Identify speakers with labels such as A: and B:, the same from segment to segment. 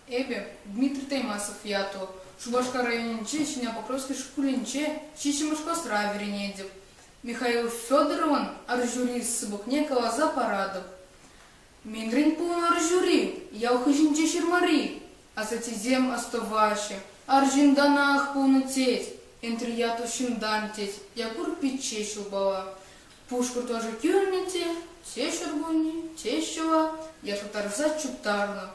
A: Эпӗ Дмитрий Таймасов ятлӑ, Шупашкар районӗнчи Ҫӗнӗ Покровски шкулӗнче ҫиччӗмӗш класра вӗренетӗп. Михаил Федоровӑн Арҫури сыпӑкне каласа паратӑп. Мӗнрен пулнӑ арҫури, ял хыҫӗнче ҫырмари? Асаттесем астӑваҫҫӗ, арҫынтанах пулнӑ тет, Энтри ятлӑ ҫынтан тет, Якур пичче ҫулпала. Пушкӑрт ӑшӑ кӳрнӗ те, те ҫуркунне, те ҫӑва ятлаттарса чуптарнӑ.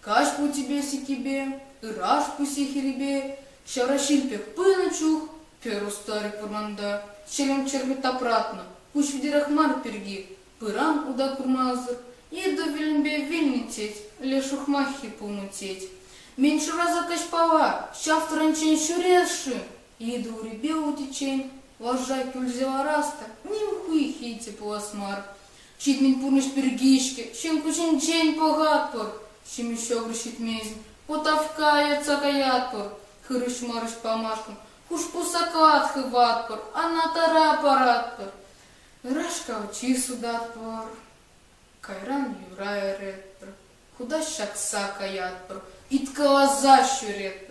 A: Каҫ путипе сиккипе, ыраш пуси хирӗпе, ҫавра ҫил пек пынӑ чух пӗр устарик вӑрманта чӗлӗм чӗрпе тапратнӑ, куҫ витӗрех мар пирки пыран ута курмасӑр йытӑ вилӗмпе вилнӗ тет, леш ухмаххи пулнӑ тет. Мӗн шыраса каҫпала ҫав таранччен ҫӳрес-ши? Йытӑ урипе утиччен лаша кӳлсе ларас та ним хуйхи те пулас мар. Ҫитмен пурнӑҫ пирки-ҫке ҫын куҫӗнчен пӑхатпӑр, ҫимӗҫ ҫӑкӑр ҫитмесен потавка йӑтса каятпӑр, хырӑҫ-мӑрӑҫ памашкӑн хушпу-саклат хыватпӑр, анатара паратпӑр. Ыраш калчи сутатпӑр, кайран юра эретпӗр, хутаҫ ҫакса каятпӑр, ыйткаласа ҫӳретпӗр.